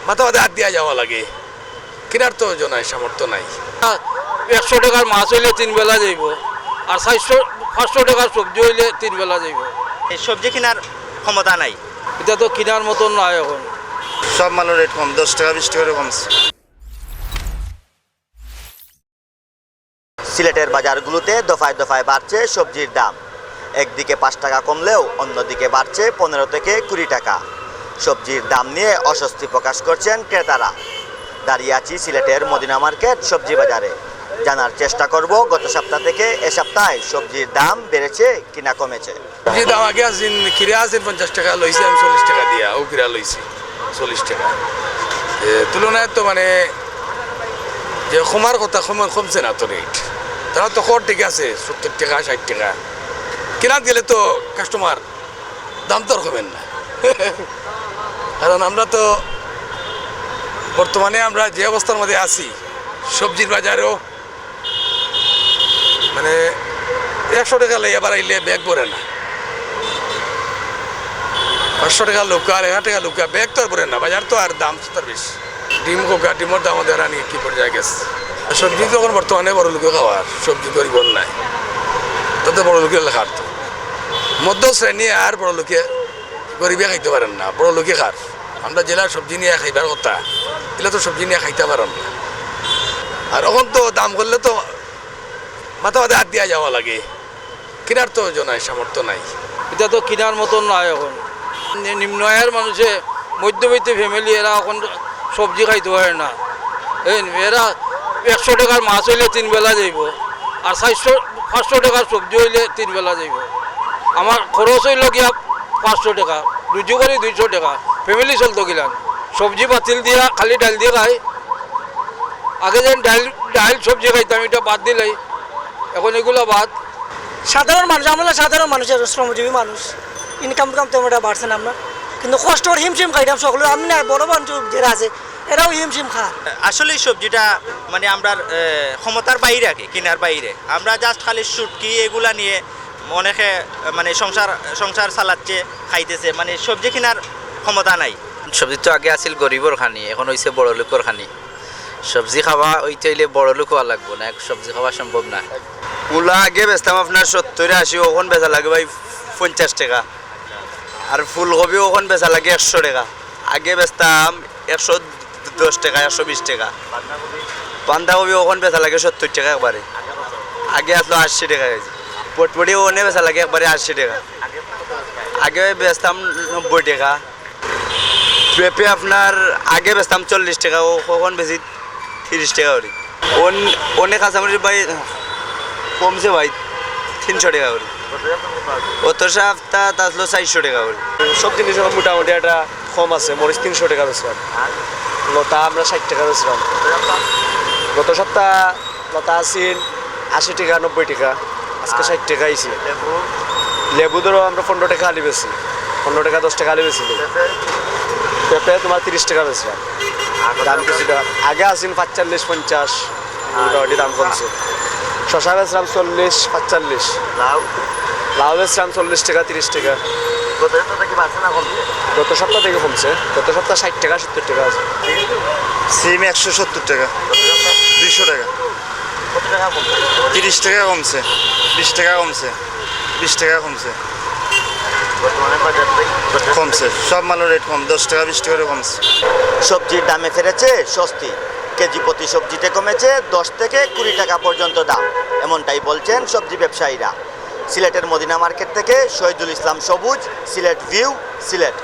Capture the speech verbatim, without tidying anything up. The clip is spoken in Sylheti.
মাথা মাথা হাত দিয়া যাওয়া লাগে। কিনার তো জনায় সামর্থ্য নাই। একশো টেকার মাছ অইলে তিন বেলা যাইবো, আর চাইরশো, পাঁচশো টেকার সবজি অইলে তিন বেলা যাইবো। এই সবজি কিনার ক্ষমতা নাই। ইটা তো কিনার মতন নায় অখন। সব মালর রেট কম, দশ টেকা, বিশ টেকা করে কমছে। সিলেটের বাজারগুলোতে দফায় দফায় বাড়ছে সবজির দাম। একদিকে পাঁচ টাকা কমলেও অন্যদিকে বাড়ছে পনেরো থেকে কুড়ি টাকা। সবজির দাম নিয়ে অস্বস্তি প্রকাশ করছেন ক্রেতারা। দাঁড়িয়ে আছি সিলেটের মদিনা মার্কেট সবজি বাজারে। জানার চেষ্টা করব গত সপ্তাহ থেকে এ সপ্তাহে সবজির দাম বেড়েছে কিনা কমেছে। সবজির দাম আগে আছিল, কিরা আছিল পঞ্চাশ টাকা, লইছি আমি চল্লিশ টাকা দিয়া, অউ কিরা লইছি চল্লিশ টাকা। এ, তুলনায় তো মানে যে কমার কথা, কম-, কমছে না তো রেট। তারা তো কর ঠিক আছে, সত্তর টাকা, ষাট টাকা। কিনাত গেলে তো কাস্টমার দাম তো আর কমের না। কারণ আমরা তো বর্তমানে আমরা যে অবস্থার মধ্যে আছি, সবজির বাজারেও মানে একশো টাকা লইয়া বাড়াইলে ব্যাগ ভরে না। পাঁচশো টাকা লউক্কা আর এক হাজার টাকা লউক্কা, ব্যাগ তো আর ভরে না, বাজার তো আর দাম তো তার বেশি। ডিম কউক্কা, ডিমর দাম আমাদের আনি কি পর্যায়ে গেছে। সবজি তো অখন বর্তমানে বড় লোকে খাওয়ার, সবজি গরিবর নাই, তাতে বড় লোকে লেখার তো মধ্য শ্রেণী আর বড় লোকে, গরিবে খাইতে পারের না, বড় লোকে খার। আমরা যেলা সবজি নিয়া খাইবার কথা, ইলা তো সবজি নিয়া খাইতা পারইন না। আর অখন তো দাম করলে তো মাথা মাথা হাত দিয়া যাওয়া লাগে, কিনার তো জনায় সামর্থ্য নাই। ইটা তো কিনার মতন নায় অখন। নি-, নিম্ন আয়ের মানুষে, মধ্যবিত্ত ফ্যামিলি, এরা অখন সবজি খাইতে পারে না। এই এরা একশো টেকার মাছ অইলে তিন বেলা যাইবো, আর চাইরশো, পাঁচশো টেকার সবজি অইলে তিন বেলা যাইবো। আমার খরচ অইলো গিয়া পাঁচশো টেকা, রুজি করি দুইশো টেকা, ফ্যামিলি চলতো কিলান? সবজি বাতিল দিয়া খালি ডাইল দিয়া খাই। আগে যেন ডাইল, ডাইল সবজি খাইতাম, ইটা বাদ দিলাই, অখন ইগুলা বাদ। সাধারণ মানুষ, আমরা সাধারণ মানুষ, এরা শ্রমজীবী মানুষ, ইনকাম টিকাম তেমন একটা বাড়ছে না আমরা, কিন্তু কষ্ট করি হিমশিম খাইতাম সকলে। আমি না, বড় মানুষ যেরা আছে, এরাও হিমশিম খার। আসলে এই সবজিটা মানে আমরার, এ, ক্ষমতার বাইরে আর কি, কিনার বাইরে। আমরা just খালি শুটকি এগুলা নিয়ে অনেকে, এ, মানে সংসার, সংসার চালাচ্ছে, খাইতেছে, মানে সবজি কিনার ক্ষমতা নাই। সবজি তো আগে আছিল গরিবর খানি, অখন অইছে বড় লোকর খানি। সবজি খাওয়া অইতে অইলে বড় লোক অওয়া লাগবো, না সবজি খাওয়া সম্ভব না। মূলা আগে বেচতাম আপনার সত্তর আশি, অখন বেচা লাগে ভাই পঞ্চাশ টাকা। আর ফুলকপি অখন বেচা লাগে একশো টাকা। আগে বেচতাম একশো দশ টাকা, একশো বিশ টাকা। বান্ধাকপি অখন বেচা লাগে সত্তর টাকা একবারে। আগে আসলো আশি টাকা কেজি। পটপটি অনে বেচা লাগে একবারে আশি টাকা। আগে বেচতাম নব্বই টাকা। পেঁপে আপনার আগে বেচতাম চল্লিশ টাকা, অখন বেচি তিরিশ টাকা করি। অন-, অনেক কাঁচামরিচ ভাই কমছে ভাই, তিনশো টাকা করি। গত সপ্তাহ তা আসলো চারশো টাকা করি। সব জিনিস এখন মোটামুটি একটা কম আছে, মরিচ তিনশো টাকা বেচলাম, লতা আমরা ষাট টাকা বেচলাম। গত সপ্তাহ লতা আছিল আশি টাকা, নব্বই টাকা, আজকে ষাট টাকা আইছে। লেবু? লেবু ধরো আমরা পনেরো টাকা আলি বেচি, পনেরো টাকা, দশ টাকা আলি বেচি। পেঁপে? পেঁপে তোমার তিরিশ টাকা বেচলাম। আর দাম কত? কিছুটা আগে আছিল পাঁচচল্লিশ, পঞ্চাশ, মোটামুটি দাম কমছে। শশা বেচলাম চল্লিশ, পাঁচচল্লিশ। লাউ? লাউ বেচলাম চল্লিশ টাকা, তিরিশ টাকা। গত সপ্তাহ থেকে বাড়ছে না কমছে? গত সপ্তাহ থেকে কমছে, গত সপ্তাহ ষাট টাকা, সত্তর টাকা আছে। সিম একশো সত্তর টাকা, দুইশো টাকা। কত টাকা কমছে? তিরিশ টাকা কমছে, বিশ টাকা কমছে, বিশ টাকা কমছে। বর্তমানে বাজার থেকে কমছে, সব মালের রেট কম, দশ টাকা, বিশ টাকা করে কমছে। সবজির দামে ফিরেছে স্বস্তি। কেজি প্রতি সবজিতে কমেছে দশ থেকে কুড়ি টাকা পর্যন্ত দাম, এমনটাই বলছেন সবজি ব্যবসায়ীরা। সিলেটের মদিনা মার্কেট থেকে শহীদুল ইসলাম সবুজ, সিলেট ভিউ, সিলেট।